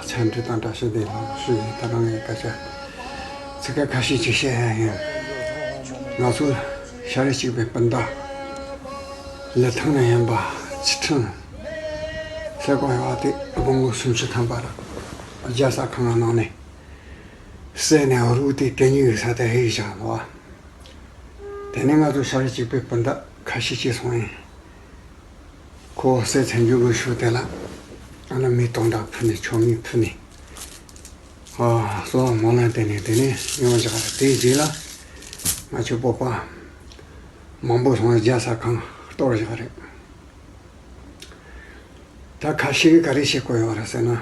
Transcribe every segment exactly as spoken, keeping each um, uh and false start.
འཚམས་འདྲི་དང་བཀྲ་ཤིས་བདེ་ལེགས་ཞུ་ཡིན། ད་རང་ངས་སྐད་ཆ་ཚིག་ཁ་ཁ་ཤས་ཅིག་བཤད་ཡ་ཡིན། ང་ཚོ་ཤ་རུས་གཅིག་པའི་སྤུན་ཟླ་ལི་ཐང་ནས་ཡིན་པ་ཚུལ་ཁྲིམས་ཟེར་གོ་ཡོད་པ་དེ་དགུང་ལོ་སུམ་ཅུ་ཐམ་པ་རེད། རྒྱལ་ས་ཁང་ནང་ནས་བསད་ནས་རུལ་ཏེ་གད་སྙིགས་ས་དེ་ཧེ་བཞག་འདུག་བ། དེ་ནས་ང་ཚོ་ཤ་རུས་གཅིག་པའི་སྤུན་ཟླ་ཁ་ཤས་ཅིག་སོང་ཡིན། ཁོ་བསད་ཚར་རྒྱུ་གི་ཤུལ་དེ་ལ་ཨ་ན་མི་སྟོང་ཕྲག་ཕུལ་ནས་མཆོད་མེ་ཕུལ་ནས། ཨ། གསོལ་བ་སྨོན་ལམ་བཏབ་ནས་དེ་ནས་ཡོང་བཞག་རེད། དེའི་རྗེས་ལ་ང་ཚོའི་བོད་པ་མང་པོ་སོང་རྒྱལ་ས་ཁང་གཏོར་བཞག་རེད། ད་ཁ་ཤས་ཀྱིས་ག་རེ་བཤད་གོ་ཡོད་རེད་ཟེར་ན།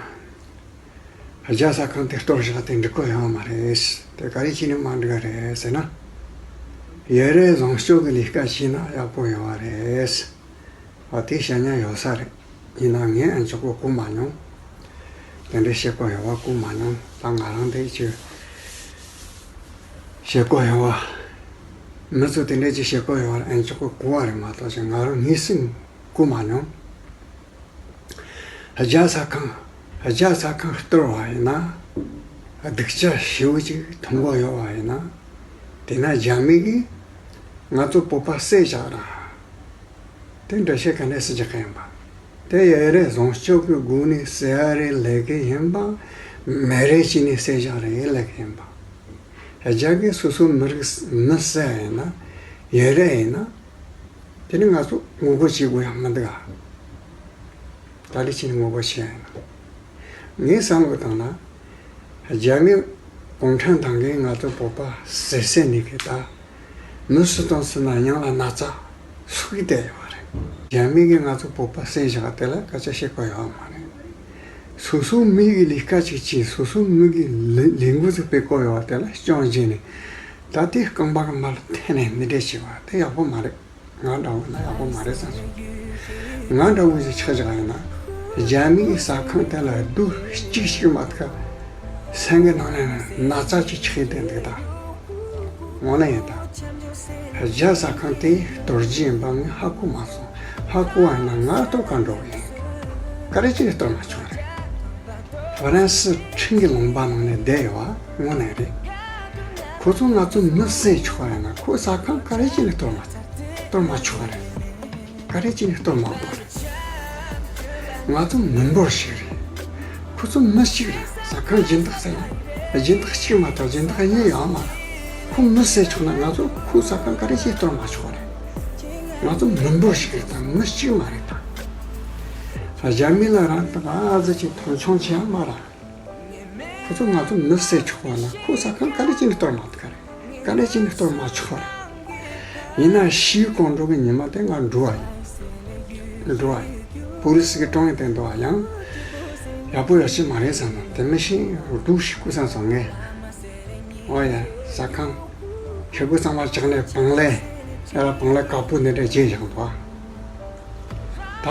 རྒྱལ་ས་ཁང་དེ་གཏོར་བཞག་དེ་འགྲིག་གོ་ཡོད་མ་རེད། དེ་ག་རེ་བྱས་ནས་མ་འགྲིག་ག་རེད་ཟེར་ན། ཡུལ་རེ་བཟང་སྤྱོད་ཀྱི་ལས་ཀ་བྱས་ན་ཡག་པོ་ཡོད་རེད། ཨ། དེ་བཤད་མཁན་ཡོད་ས་རེད། ཡིན་ནའང་ངས་ཨ་མཆོག་གི་གོ་མ་མྱོང་། དེ་འདྲ་བཤད་གོ་ཡོད་པ་གོ་མ་མྱོང་། ད་ང་རང་དེ་ཅིག་བཤད་གོ་ཡོད་པ། མི་ཚོ་དེ་འདྲ་ཅིག་བཤད་གོ་ཡོད་པ་ཨ་མཆོག་གི་གོ་བ་རེད་མ་གཏོགས་ཅིག་ང་རང་ངོས་ཟིན་གོ་མ་མྱོང་། རྒྱལ་ས་ཁང་། རྒྱལ་ས་ཁང་གཏོར་བ་ཡིན་ན། སྡུག་ཅག་ཞེ་པོ་ཅིག་མཐོང་གོ་ཡོད་པ་ཡིན་ན། དེས་ན་རྒྱ་མི་གིས་ང་ཚོ་བོད་པ་བསད་བཞག་ར། དེ་འདྲ་བཤད་ག་འདྲ་སེ་རྒྱག་གི་ཡིན་པ། དེ་ཡུལ་རེ་བཟང་སྤྱོད་ཀྱི་སྒོ་ནས་བསད་ཡ་རེད་ལབ་གི་ཡིན་པ། མི་རེ་བྱས་ནས་བསད་བཞག་རེད་ལབ་གི་ཡིན་པ། རྒྱ་གིས་སོ་སོའི་མི་རིགས་མི་བསད་ཡིན་ན། ཡུལ་རེ་ཡིན་ན། དེ་ནི་ང་ཚོ་ངོ་རྒོལ་བྱེད་དགོས་ཡ་མི་འདུག་ག་ག་རེ་བྱས་ནས་ངོ་རྒོལ་བྱེད་ཡ་ཡིན་ན། ངས་བསམ་བློ་བཏང་ན། རྒྱ་མི་གུང་ཁྲན་ཏང་གིས་ང་ཚོ་བོད་པ་བསད་བསད་ནས་གི་ད། མི་སུ་དང་སུ་ན་སྙིང་ལ་ན་ཚ་ཟུག་གི་བསྡད་ཡོད་རེད། རྒྱ་མི་གིས་ང་ཚོ་བོད་པ་བསད་བཞག་དེ་ལ་སྐད་ཆ་བཤད་དགོས་ཡོད་མ་རེད། སོ་སོའི་མི་གི་ལས་ཀ་ཅིག་བྱས། སོ་སོའི་མི་གི་ལས་ལས་འགུལ་ཅིག་སྤེལ་དགོས་ཡོད་དེ་ལ་སྐྱོན་བརྗོད་ནས། ད་དེ་རྐང་པ་གི་མར་འཐེན་ནས་འདི་འདྲས་བྱས་པ་དེ་ཡག་པོ་མ་རེད། ང་འདྲ་བོ་ན་ཡག་པོ་མ་རེད་བསམ་སོང་། ང་འདྲ་བོ་ཞིག་ཆགས་བཞག་ཡིན་ན། རྒྱ་མིའི་ཟ་ཁང་དེ་ལ་སྡུག་གཅིག་ཞིག་མ་ཐུག་སེམས་གི་ནང་ནས་ན་ཚ་ཅིག་ཆགས་བསྡད་འདུག་ད། དངོས་གནས་ཡིན་ད། རྒྱ་ཟ་ཁང་དེ་གཏོར་རྒྱུ་ཡིན་པ་ངས་ཧ་གོ་མ་སོང་། ཧ་གོ་བ་ཡིན་ན་ང་གཏོར་ག་འགྲོ་གི་ཡིན། ག་རེ་བྱས་ནས་གཏོར་མ་ཆོག་རེད། ཧྥ་རན་སི་ཁྲིམས་ཀྱི་ལུང་པ་ནང་ནས་བསྡད་ཡོད་པ་དངོས་གནས་རེད། ཁོ་ཚོ་ང་ཚོ་མི་བསད་ཆོག་པ་ཡིན་ན་ཁོ་ཟ་ཁང་ག་རེ་བྱས་ནས་གཏོར་མ་གཏོར་མ་ཆོག་པ་རེད། ག་རེ་བྱས་ནས་གཏོར་མ་དགོས་རེད། ང་ཚོ་མི་འབོར་ཞིག་རེད། ཁོ་ཚོ་མི་གཅིག་རེད། ཟ་ཁང་སྦྱིན་བདག་ཟེར་ན་སྦྱིན་བདག་གཅིག་མ་གཏོགས་སྦྱིན་བདག་གཉིས་ཡོད་མ་རེད། ཁོ་མི་བསད་ཆོག་ན་ང་ཚོ་ཁོའི་ཟ་ཁང་ག་རེ་བྱས་གཏོར་མ་ཆོག་པ་རེད། ང་ཚོ་མི་འབོར་ཞིག་རེད་དང་མི་གཅིག་མ་རེད་དང་། རྒྱ་མི་ལ་རང་དང་ཨ་ཙི་ཅིག་མཐོང་ཆུང་བྱེད་ཡ་མ་རེད། ཁོ་ཚོ་ང་ཚོ་མི་བསད་ཆོག་པ་ན་ཁོའི་ཟ་ཁང་ག་རེ་བྱས་ནས་གཏོར་མ་ཐུབ་ག་རེད། ག་རེ་བྱས་ནས་གཏོར་མ་ཆོག་རེད། ཡིན་ན་ཞི་བའི་གོམ་བགྲོད་ཀྱི་ཉི་མ་དེ་ང་འགྲོ་བ་ཡིན། འགྲོ་བ་ཡིན། པོ་ལི་སི་གི་ཀྲོང་ཡིན་དེ་འདུག་བ། ཡང་ཡག་པོ་ཡོད་ཀྱི་མ་རེད་བསམ་ན་དེ་མི་ཤེས་སྡུག་ཞིག་སྐུ་སང་སོང་ངས། ཨོ་ཡ། ཟ་ཁང་ཁེ་པོ་གཙང་མ་ལྕགས་ནས་བང་ལེབ་ཡ་ལ་བང་ལེབ་དཀར་པོ་འདི་འདྲ་བརྗེས་བཞག་འདུག་བ། ད་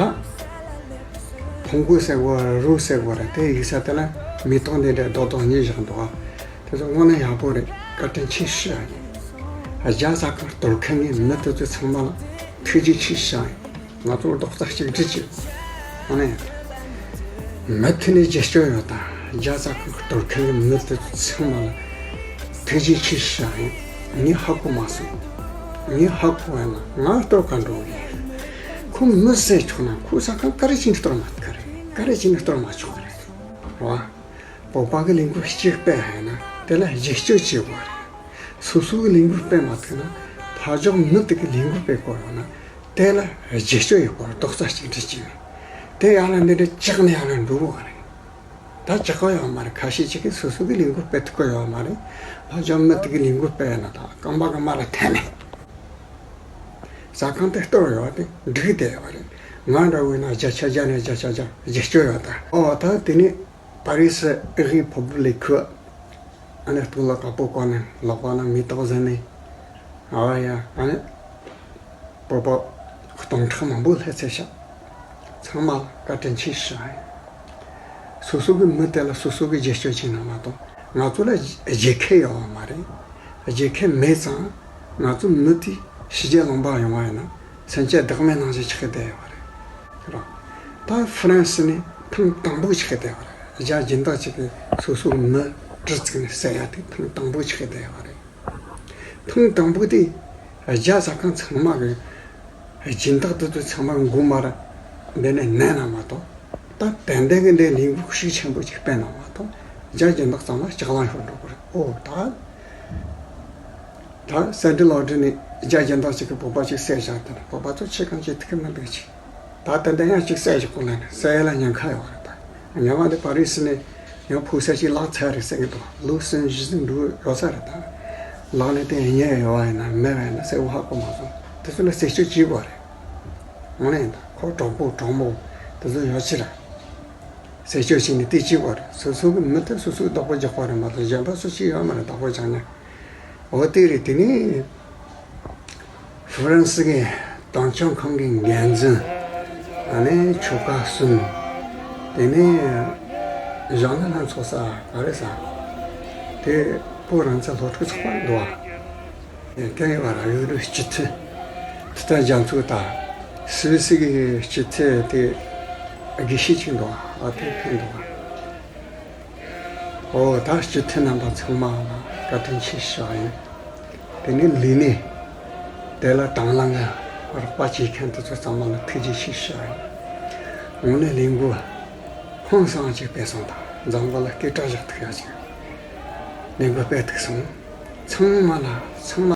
ཕུང་པོ་ཟེར་དགོས་ར་རུ་ཟེར་དགོས་ར་དེ་ཡིག་ས་དེ་ལ་མེ་ཏོག་འདི་འདྲ་རྡོག་རྡོག་གཉིས་བཞག་འདུག་བ། དེ་ཚོ་དངོས་གནས་ཡག་པོ་རེད། བཀའ་དྲིན་ཆེ་ཞུ་ཡ་ཡིན། རྒྱ་ཟ་ཁང་གཏོར་མཁན་གྱི་མི་དེ་ཚོ་ཚང་མ་ལ་ཐུགས་རྗེ་ཆེ་ཞུ་ཡ་ཡིན། ང་ཚོ་རྡོག་རྩ་གཅིག་སྒྲིལ་གྱིས་དངོས་གནས་མུ་མཐུད་ནས་རྒྱབ་སྐྱོར་ཡོད་དང་། རྒྱ་ཟ་ཁང་གཏོར་མཁན་གྱི་མི་དེ་ཚོ་ཚང་མ་ལ་ཐུགས་རྗེ་ཆེ་ཞུ་ཡ་ཡིན། ངས་ཧ་གོ་མ་སོང་། ངས་ཧ་གོ་བ་ན་ང་གཏོར་ག་འགྲོ་གི་ཡིན། ཁོ་མི་བསད་ཆོག་ན་ཁོའི་ཟ་ཁང་ག་རེ་བྱས་ནས་གཏོར་མ་ཐུབ་ག་རེད། ག་རེ་བྱས་ནས་གཏོར་མ་ཆོག་ག་རེད། རེད་བ། བོད་པ་གི་ལས་འགུལ་གཅིག་སྤེལ་ཡིན་ན་དེ་ལ་རྒྱབ་སྐྱོར་བྱེད་དགོས་རེད། སོ་སོ་གི་ལས་འགུལ་སྤེལ་མ་ཐུབ་ན་ཕར་ཕྱོགས་མི་དེ་གི་ལས་འགུལ་སྤེལ་དགོས་ཡོད་ན་དེ་ལ་རྒྱབ་སྐྱོར་ཡོད་དགོས་རེད། རྡོག་རྩ་གཅིག་སྒྲིལ་བྱས་ནས་དེ་ཡར་ལ་འདི་འདྲ་བཅག་ནས་ཡར་ལ་འགྲོ་དགོས་རེད། ད་བཅག་གི་ཡོད་མ་རེད། ཁ་ཤས་ཅིག་གིས་སོ་སོ་གི་ལས་འགུལ་སྤེལ་ཐུབ་ཀྱི་ཡོད་མ་རེད། ཕར་ཕྱོགས་མི་དེ་གི་ལས་འགུལ་སྤེལ་ཡོད་ན་ད་རྐང་པ་གི་མར་ལ་འཐེན་ནས་ཟ་ཁང་དེ་གཏོར་ཡོད་དེ་འགྲིག་བསྡད་ཡོད་རེད། ང་འདྲ་བོ་ཡིན་ན་བརྒྱ་ཆ་བརྒྱ་ནས་བརྒྱ་ཆ་བརྒྱ་རྒྱབ་སྐྱོར་ཡོད་ད། ཨོ་ད་དེ་ནས། པ་རི་སི་ཨེ་རི་ཕོ་བུ་ལེ་ཁུ། ཨ་ནི་སྟོད་ལྭ་དཀར་པོ་གོན་ནས་ལག་པ་ན་མེ་ཏོག་ཟིན་ནས། ཨ་ཡ། ཨ་ནི་བོད་པ་སྟོང་ཕྲག་མང་པོ་སླེབས་ཚར་ཤག་ཚང་མ་ལ་བཀའ་དྲིན་ཆེ་ཞུ་ཡ་ཡིན། སོ་སོ་གི་མི་དེ་ལ་སོ་སོ་གི་རྒྱབ་སྐྱོར་བྱས་ན་མ་གཏོགས་ང་ཚོ་ལ་རྒྱལ་ཁ་ཡོད་པ་མ་རེད། རྒྱལ་ཁ་མེད་ཙང་ང་ཚོ་མི་དེ་ཕྱི་རྒྱལ་ལུང་པ་ཡོང་བ་ཡིན་ན་སེམས་ཅན་བདག་མེད་ནང་བཞིན་ཆགས་བསྡད་ཡོད་རེད། རོ། ད་ཧྥ་རན་སི་ནས་ཐེངས་དང་པོ་ཆགས་བསྡད་པ་རེད། རྒྱ་སྦྱིན་བདག་ཅིག་གིས་སོ་སོའི་མི་གྲི་བཙུགས་ནས་བསད་ཡ་དེ་ཐེངས་དང་པོ་ཆགས་བསྡད་ཡོད་རེད། ཐེངས་དང་པོ་དེ་རྒྱ་ཟ་མཁན་ཚང་མ་གིས་སྦྱིན་བདག་དེ་ཚོ་ཚང་མ་མགོ་མར་འདི་ནས་མནན་ན་མ་གཏོགས། ད་ཏན་ཏན་གྱི་འདི་ལས་འགུལ་ཤུགས་ཆེན་པོ་ཅིག་སྤེལ་ན་མ་གཏོགས། རྒྱ་སྦྱིན་བདག་ཚང་མ་ལྕགས་ལམ་ཤོར་འགྲོ་གི་རེད། ཨོ་ད། ད་སེ་འབྲས་ལོག་འགྲིལ་ནས་རྒྱ་སྦྱིན་བདག་ཅིག་གིས་བོད་པ་ཅིག་བསད་བཞག་དེ་ནས་བོད་པ་ཚོ་ཆེ་གང་ཆེ་ཐུག་གི་མི་འདུག་ཅིག་ད་ཏན་ཏན་ཡང་ཅིག་བསད་བཞག་གོ་ལ་ནི་བསད་ཡ་ལ་ཉེན་ཁ་ཡོད་རེད། ད་ཉེ་བ་འདི་པ་རི་སི་ནས་ཡང་ཕོ་གསར་ཅིག་ལག་ཚར་རེད་ཟེར་གི་འདུག་ལོ་གསུམ་བཞི་ཙམ་འགྲོ་ཡོད་ས་རེད། ད་ལག་ནས་དེ་ཉེན་ཡོད་བ་ཡིན་ན་མེད་བ་ཡིན་ན་གསལ་བོ་ཧ་གོ་མ་སོང་། དེ་ཚོ་ལ་རྩད་གཅོད་བྱེད་དགོས་རེད། དངོས་གནས་ཡིན། ད་ཁོ་གྲོགས་པོ་གྲོགས་མོ་དེ་ཚོ་ཡོད་ཅི་ར། རྩད་གཅོད་བྱས་ནས་དེ་བྱེད་དགོས་རེད། སོ་སོ་གི་མི་དེ་སོ་སོས་བདག་པོ་རྒྱག་པ་རེད་མ་གཏོགས་གཞན་པ་སུ་གཅིག་ཡོད་མ་རེད་བདག་པོ་རྒྱག་ནས། འོ་དེ་རེད། དེ་ནས་ཧྥ་རན་སི་གི་དྭང་ཆོས་ཁང་གི་འགན་འཛིན། ཨ་ནི་ཆོལ་ཁ་གསུམ། དེ་ནས་ཞང་ནི་ལྷན་ཚོགས་ས་ག་རེ་ས། དེ་བོད་རང་བཙན་སློབ་ཕྲུག་ཚོགས་པ་འདུག་བ། སྐད་ཡིག་བར་ཡུལ་གྱི་སྤྱི་འཐུས། དེ་ལྟར་རྒྱ་མཚོ་དང་སུད་སི་གི་སྤྱི་འཐུས་དེ་དགེ་བཤེས་ཅིག་འདུག་ཨ་དེ་ཕན་འདུག་ཨོ་ད་སྤྱི་འཐུས་རྣམ་པ་ཚང་མ་ལ་བཀའ་དྲིན་ཆེ་ཞུ་བ་ཡིན། དེ་ནས་ལས་སྣེ་དེ་ལ་དང་བླངས་ཀྱི་རོགས་པ་བྱེད་མཁན་དེ་ཚོ་ཚང་མ་ལ་ཐུགས་རྗེ་ཆེ་ཞུ་བ་ཡིན། དངོས་གནས་ལས་འགུལ་ཧང་སང་ཅིག་སྤེལ་སོང་། ད་འཛམ་བུ་གླིང་སྐད་གྲགས་བཞག་ཐུབ་ཡ་ཅིག་ལས་འགུལ་སྤེལ་ཐུབ་སོང་། ཚང་མ་ལ་ཚང་མ།